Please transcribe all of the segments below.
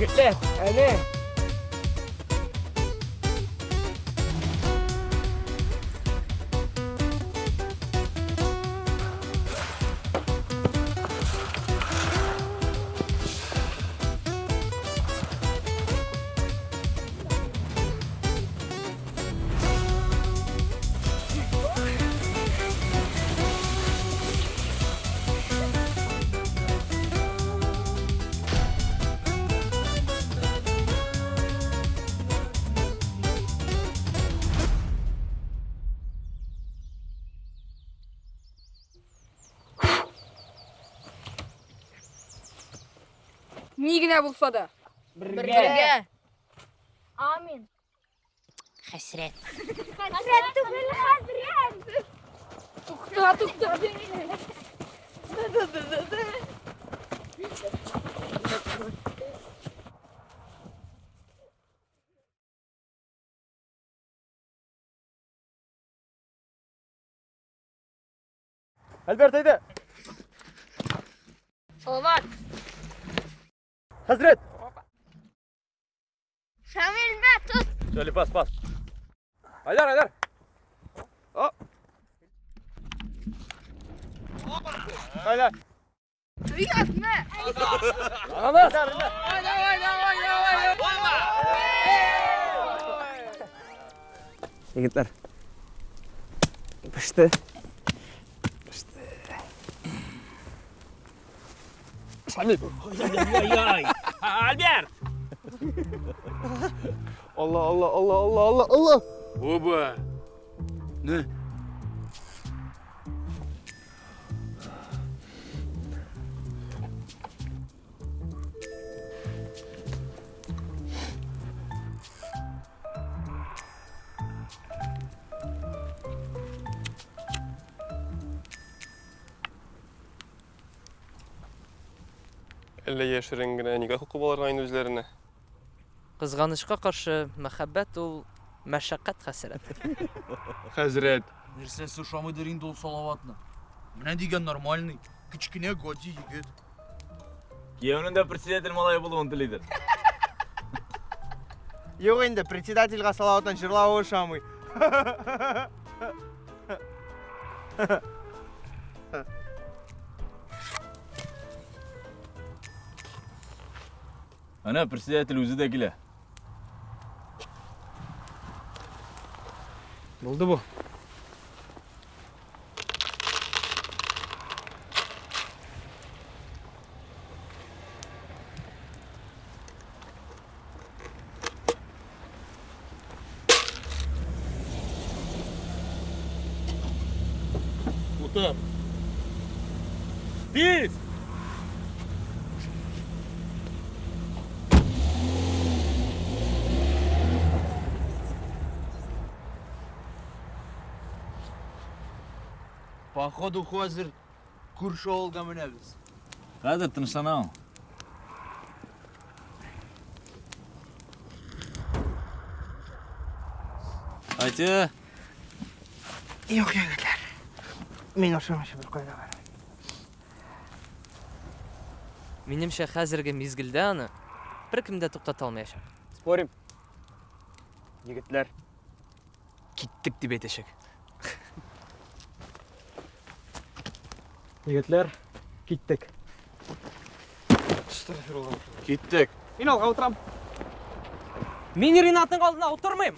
Егетләр, әнә. Ни генә булса да. Бергә. Амин. Хәсрәт. Хәсрәт түгел, хәзрәт. Тукта, тукта. Альберт, әйдә. Салават. Хәзрәт. Шамил, мә, тот. Шали, пас, пас. Айдар, Айдар. О. Айдар. Ринат, мә. Ананас. Давай, давай, давай, давай. Егетләр. Пеште. Пеште. Шамил. Ай-яй! Альберт! Алла, Алла, Алла, Алла, Алла, Алла. Оба! Не? Әллә яшерен генә никах укып алырга инде үзләренә? Кызганычка каршы, мәхәббәт ул мәшәкать хәсрәт. Хәзрәт. Нәрсәсе ошамыйдыр инде ул Салаватны? Менә дигән нормальный, кечкенә гади егет. Кияүнең дә председатель малае булуын телидер. Юк инде, председательгә Салаватның җырлавы ошамый. Әнә председатель үзе дә килә. Булды бу. Утыр. Тиз! Походу, хәзер күрше авылга менәбез. Хәзер тынычлана ул. Айтя. Юк, егетләр. Мин ашамыйча бер кайда барам. Минемчә, хәзерге мизгелдә аны беркем дә туктата алмаячак. Спорим. Егетләр. Киттек дип әйтәчәк. Егетләр, киттек. Киттек. Мин алга утырам. Мин Ринатның алдына утырмыйм.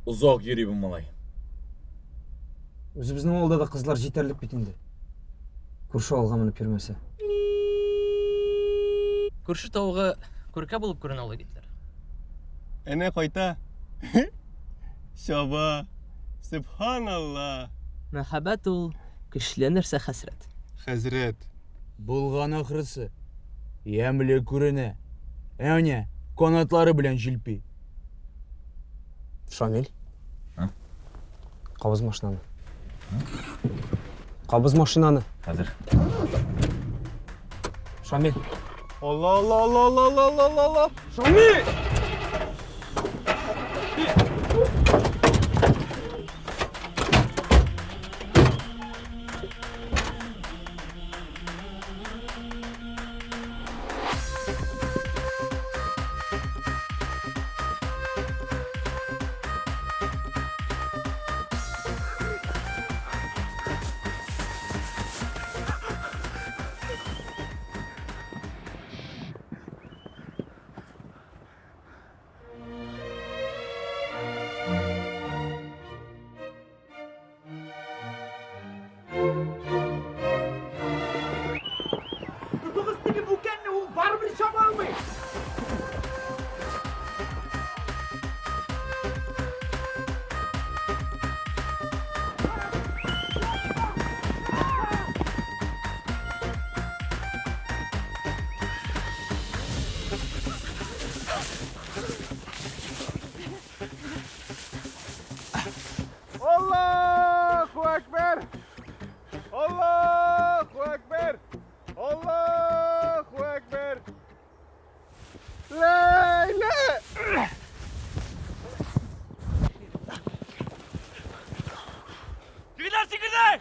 Озак йөри бу малай. Үзебезнең авылда да кызлар җитәрлек бит инде. Күрше авылга менеп йөрмәсә. Күрше тавыгы күркә булып күренә ул егетләр. Әнә кайта. Чаба. Сөбханалла. Мәхәббәт ул көчле нәрсә хәсрәт. Хәзрәт. Булган ахрысы. Ямьле күренә. Әнә, канатлары белән җилпи. Шамил. А? Кабыз машинаны. Кабыз машинаны. Хәзер. Шамил. Алла, алла, алла, алла, алла, алла, алла, алла. Шамил! Тотыгыз теге бүкәнне, ул барыбер чаба алмый. Аллаһу әкбәр! Аллаһу әкбәр! Аллаһу әкбәр! Ләйлә! Егетләр, сикердек!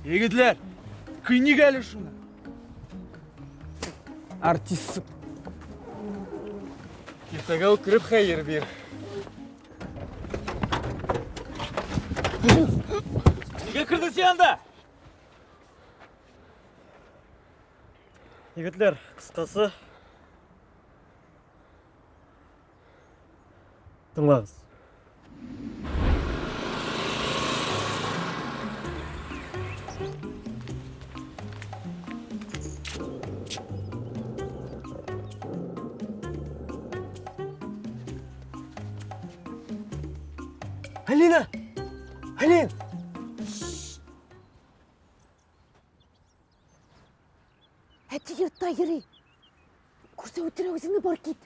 Егетләр, көйник әле шуны. Артист. Иртәгә үк кереп хәер бир. Нигә кердең син анда? Егетләр, кыскасы, тыңлагыз. Алина! Алин! Әти йортта йөри. Күрсә үтерә үзеңне, бар кит.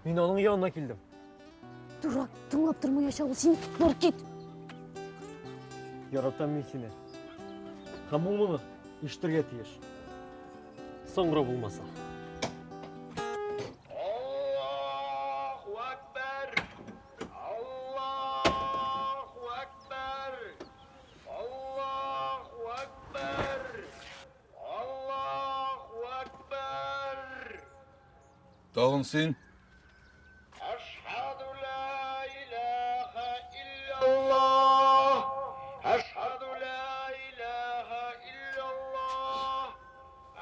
Мин аның янына килдем. Дурак, тыңлап тормаячак ул сине. Бар кит. Яратам мин сине. Һәм ул моны ишетергә тиеш. Соңра булмаса. Аллаһу әкбәр! Аллаһу әкбәр! Аллаһу әкбәр! Аллаһу әкбәр! Тагын син? Әшһәдү лә илаһә илляллаһ! Әшһәдү лә илаһә илляллаһ!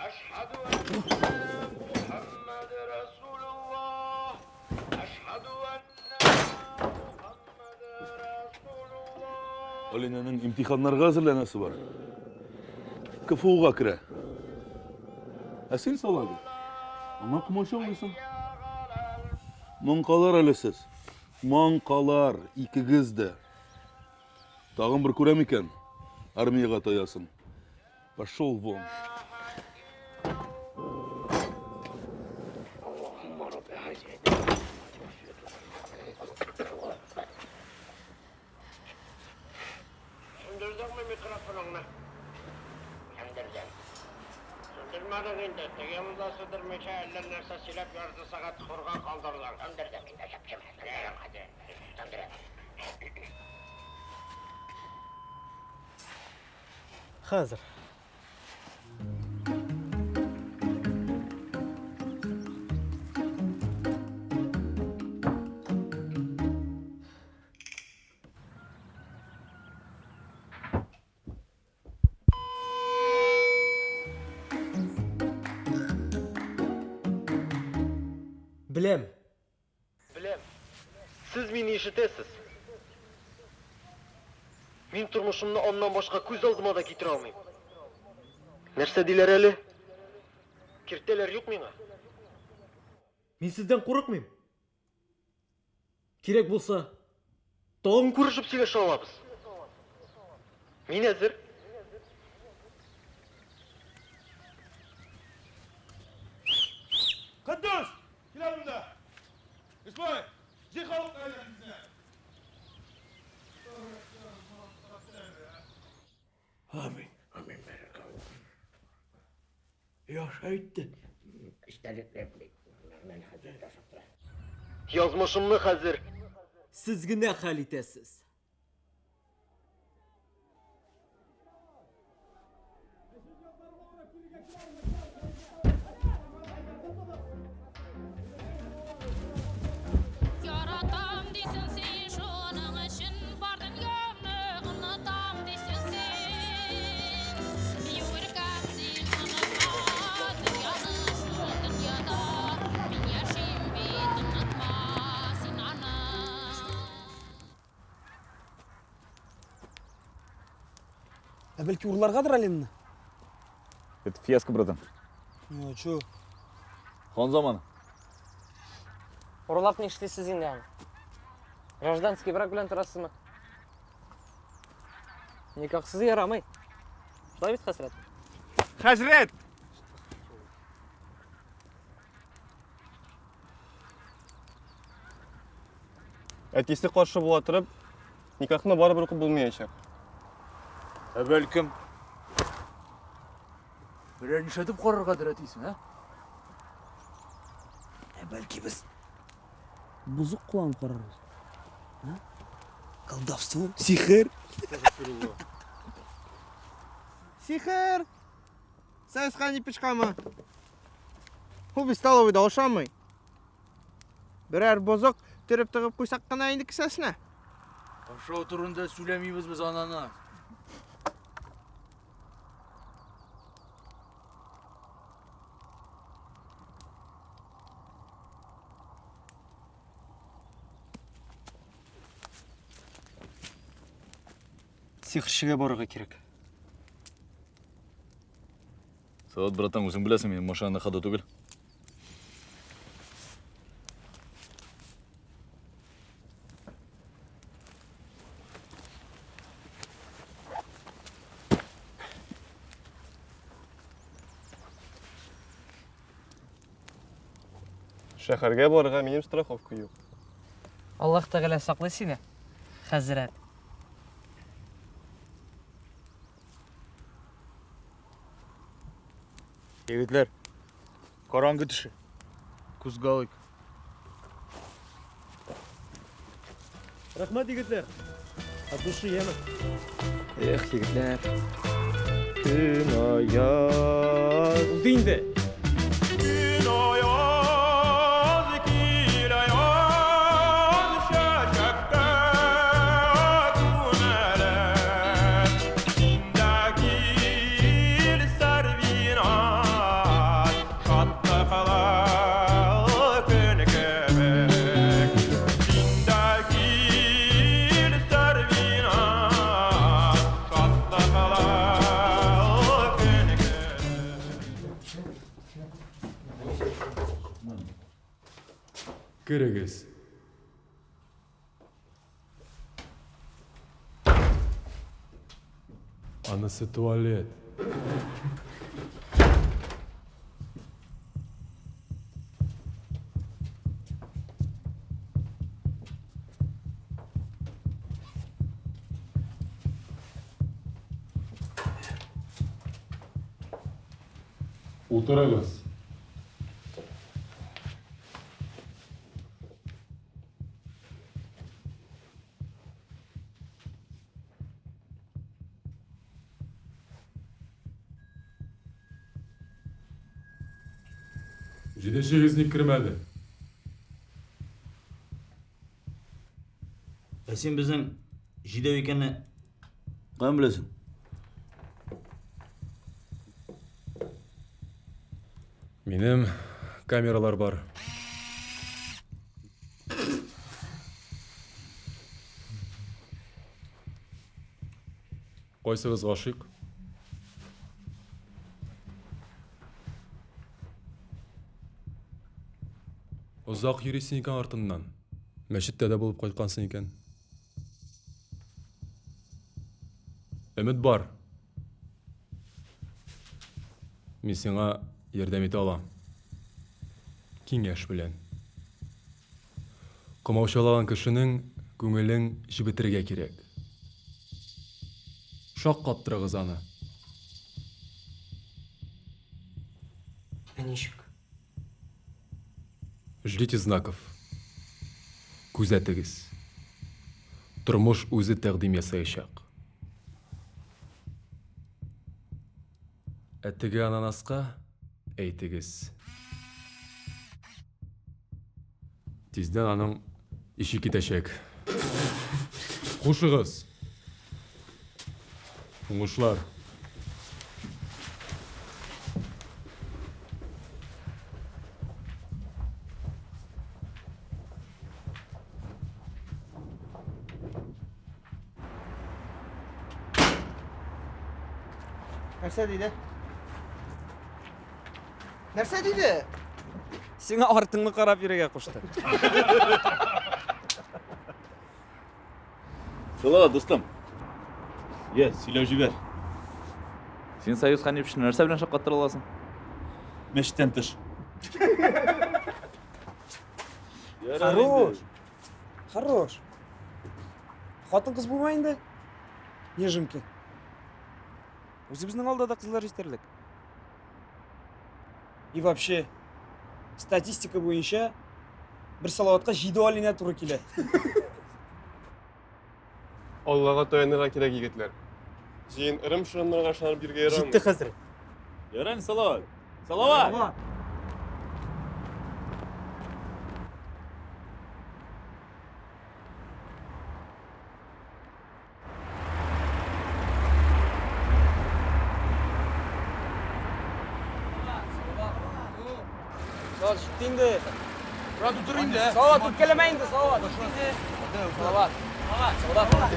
Әшһәдү әннә Мухаммад Расулуллаһ! Әшһәдү әннә Мухаммад Расулуллаһ! Алинаның имтиханнарга әзерләнәсе бар. КФУга керә. Ә син салады. Аңа комачаулыйсың. Маңкалар әле сез. Маңкалар, икегез дә. Тагын бер күрәм икән, армиягә таясың. Пошел вон. Сүндердеңме микрофоныңны? Сүндердем. Сүндермәдең инде. Теге монда сүндермичә әллә нәрсә сөйләп ярты сәгать хорга калдырдың. Сүндердем инде, чәпчемә. Сүндерәм хәзер. Сүндерәм. Хәзер. Беләм. Беләм. Сез мине ишетәсез. Мин тормышымны аннан башка күз алдыма да китерә алмыйм. Нәрсә диләр әле? Киртәләр юк миңа. Мин сездән курыкмыйм. Кирәк булса, тагын күрешеп сөйләшә алабыз. Мин әзер. Котдус! Кил әле монда. Исмаил, җый халыкны әйдә безне. Тамаша итте. Язмышымны хәзер Сез генә хәл итәсез. Яратам дисең син, шуның өчен бар дөньямны онытам дисең син. Юркам син онытма дөньяны шул дөньяда мин яшим бит онытма син аны. Ә бәлки урларгадыр әле Это фиаско, братан. Ну, а чё? Хан заманы. Урлап нишлисез инде аны? Гражданский брак белән торасызмы? Никахсыз ярамый. Шулай бит, хәзрәт? Хәзрәт! Әтисе каршы була торып, никахны барыбер укып булмаячак. Ә бәлкем. Берәр нишләтеп караргадыр әтисен, ә? Ә бәлки без бозык кулланып карарбыз. А? Колдовство, сихер. Сихер! Саескан ипичкамы? Ул бит столовыйда ашамый. Берәр бозык төреп тыгып куйсак кына инде кесәсенә. Ашау турында сөйләмибез без ананы. Сихерчегә барырга кирәк. Салат, братан, үзең беләсең, минем машина на ходу түгел. Шәһәргә барырга минем страховка юк. Аллаһ Тәгалә саклый сине, хәзрәт. Егетләр, караңгы төшә. Кузгалыйк. Рәхмәт, егетләр. От души, яме. Эх, егетләр. Көн аяз. Булды инде. Көн аяз, кил аяз, чәчәккә күмелеп. Син дә кил, Сәрвиназ, шатлыклы көн кебек. Син дә кил, Сәрвиназ, шатлыклы көн кебек. Керегез. Анысы туалет. Утырыгыз. Җиденчегез ник кермәде? Ә син безнең җидәү икәнне каян беләсең? Минем камералар бар. Кайсыгыз гашыйк? Озак йөрисең икән артыннан. Мәчеттә дә булып кайткансың икән. Өмет бар. Мин сиңа ярдәм итә алам. Киңәш белән. Комаучалаган кешенең күңелен җебетергә кирәк. Шаккаттырыгыз аны. Ә ничек? Ждите знаков. Күзәтегез. Тормыш үзе тәкъдим ясаячак. Ә теге ананаска әйтегез. Тиздән аның ише китәчәк. Хушыгыз. Уңышлар. Нәрсә диде? Нәрсә диде? Сиңа артыңны карап йөрергә кушты. Салават, дустым. Йә, сөйләп җибәр. Син Союз Ханифовичны нәрсә белән шаккаттыра аласың? Мәчеттән тыш. Хорош. Хорош. Хатын-кыз булма инде. Неженки. Үзебезнең алда да кызлар җитәрлек. И вообще, статистика буенча бер Салаватка 7 Алинә туры килә. Аллага таянырга кирәк, егетләр. Җыен ырым-шырымнарга ышанып йөрергә ярамый. Җитте хәзер. Ярар инде, Салават. Салават! Салават, җитте инде. Брат, утыр инде. Салават, үпкәләмә инде, Салават. Салават. Салават. Салават.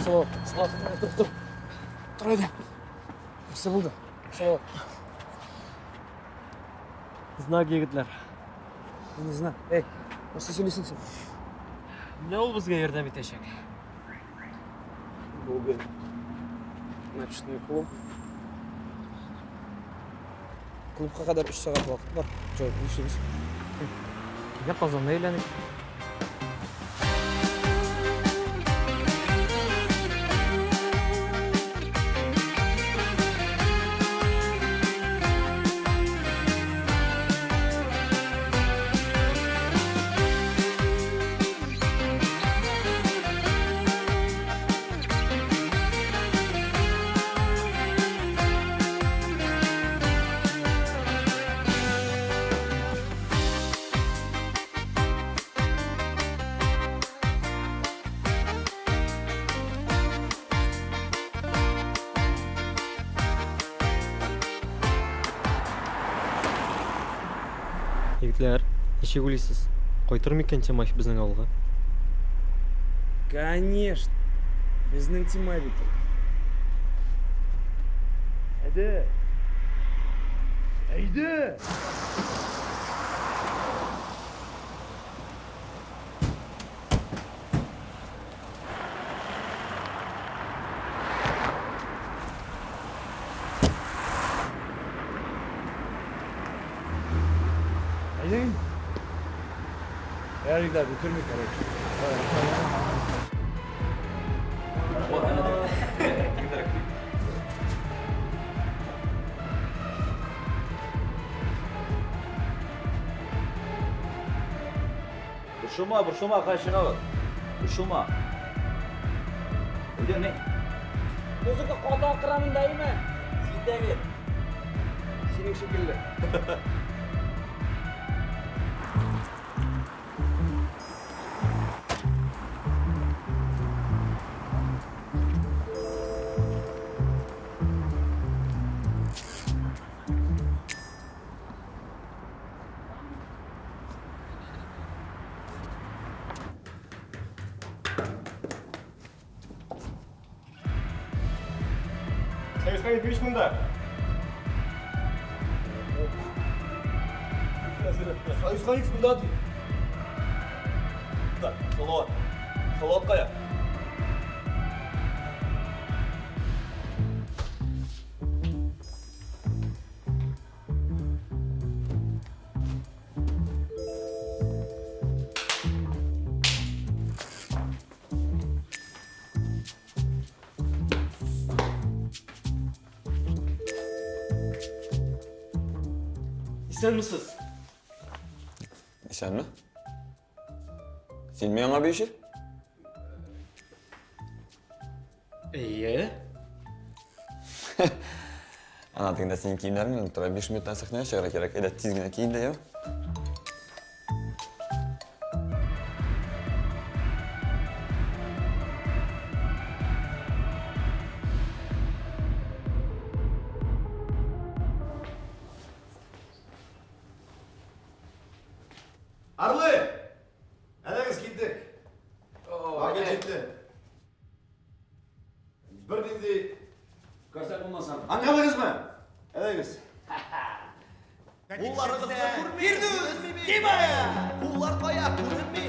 Салават. Салават. Тор, тор. Тор әйдә. Нәрсә булды? Салават. Знак, егетләр. Не знак. Эй, нәрсә сөйлисең син? Менә ул безгә ярдәм итәчәк. Бүген ночной клуб. Клубка кадәр 3 сәгать вакыт бар. Җавап нишлибез? Әйдә Казанда әйләник. Егетләр, ничек уйлыйсыз? Кайтыр микән Тимаев безнең авылга? Конечно. Безнең Тимай бит ул. Әйдә. Әйдә. Әйдә инде. Ярый да бетерми, короче. Борчылма, борчылма, кая чыгабыз? Борчылма. Әйдә, ни? Музыка каты акыра монда, әйме? Син дә бит. Синең шикелле. Союз Ханифович монда. Союзхан Икс монда ди. Да, Салават. Салават кая? Исәнмесез. Исәнме? Синме яңа биюче? Әйе. Ана тегендә синең киемнәрең эленеп тора. 5 минуттан сәхнәгә чыгарга кирәк. Әйдә, тиз генә киен дә, яме. Орлы! Әйдәгез киттек. Вакыт җитте. Бернинди косяк булмасын. Аңладыгызмы? Әйдәгез. Кулларыгызны күрми. Фирдүс, Дима! Куллар кая күренми?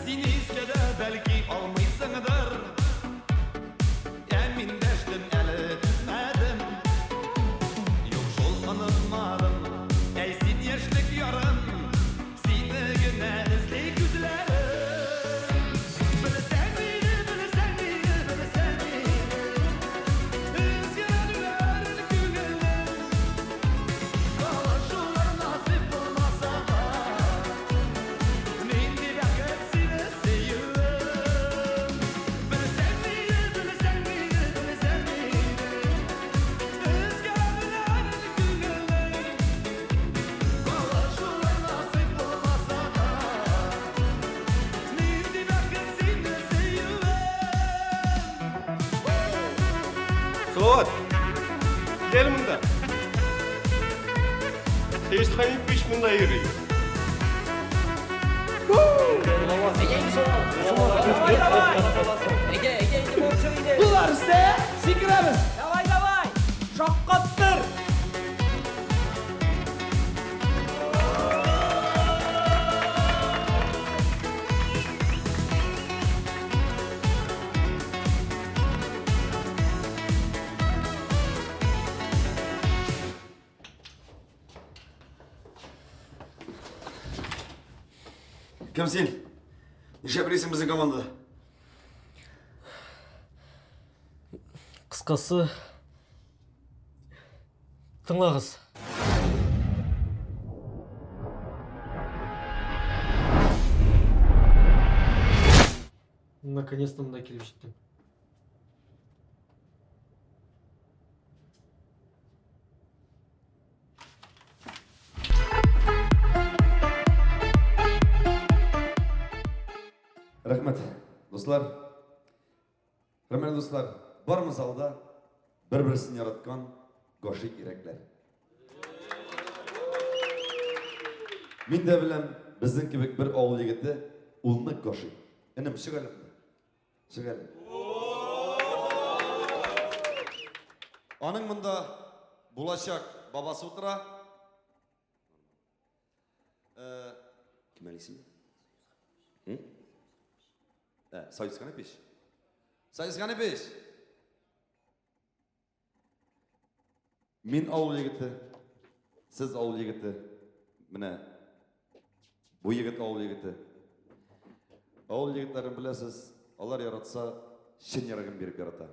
Син искә дә бәлки алмыйсыңдыр. Ә мин дәштем әле түзмәдем. Юк шул онытмадым. Әй син яшьлек ярым. Сине генә эзли күзләрем. Белсәң иде, белсәң иде, белсәң иде. Өзгәләр күңелем. Кавышулар насыйп булмаса да. Нинди бәхет сине сөюем. Белсәң иде, белсәң иде, белсәң иде. Өзгәләр күңелем. Кавышулар насыйп булмаса да. Нинди бәхет сине сөюем. Салават! Кил монда. Сәет Хәнифович монда йөри. Давай, давай! Әйдә, әйдә, әйдә, Куллар өстә, сикерәбез. Давай, давай! Шаккаттыр! Кем син? Нишләп йөрисең безнең командада? Кыскасы, тыңлагыз. Наконец-то монда килеп җиттем. Рәхмәт, дуслар. Хөрмәтле дуслар, бармы залда бер-берсен яраткан гашыйк йөрәкләр? Мин дә беләм, безнең кебек бер авыл егете ул нык гашыйк. Энем, чык әле монда. Чык әле. Аның монда булачак бабасы утыра. Э, кем әле исеме? Ә, Союз Канепич. Союз Канепич! Мин авыл егете, сез авыл егете. Менә бу егет авыл егете. Авыл егетләрен беләсез, алар яратса, чын йөрәген биреп ярата.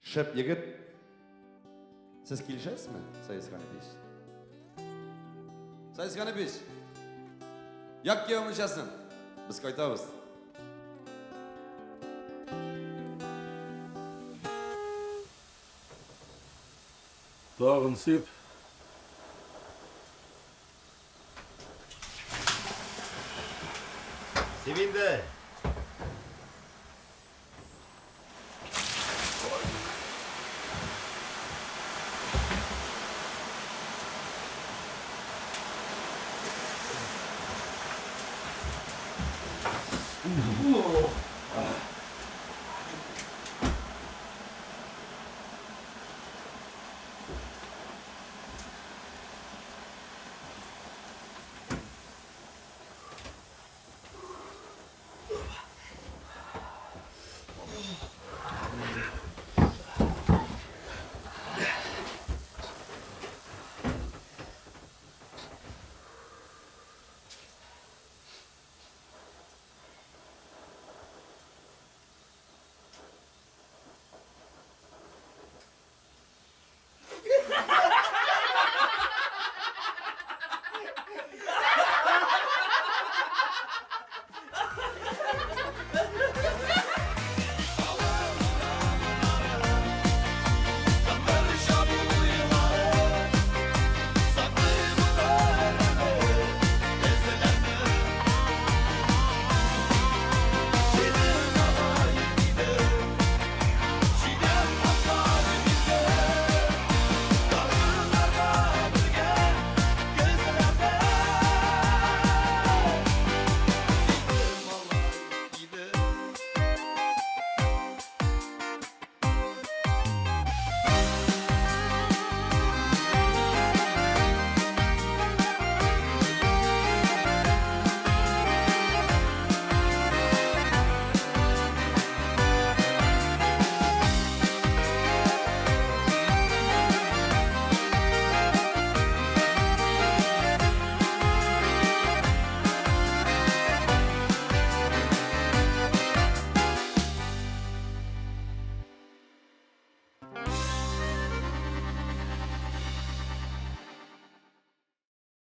Шәп егет. Сез килешәсезме, Союз Канепич? Союз Канепич! Як кияү мунчасын. Без кайтабыз. Тагын сип. Сип инде.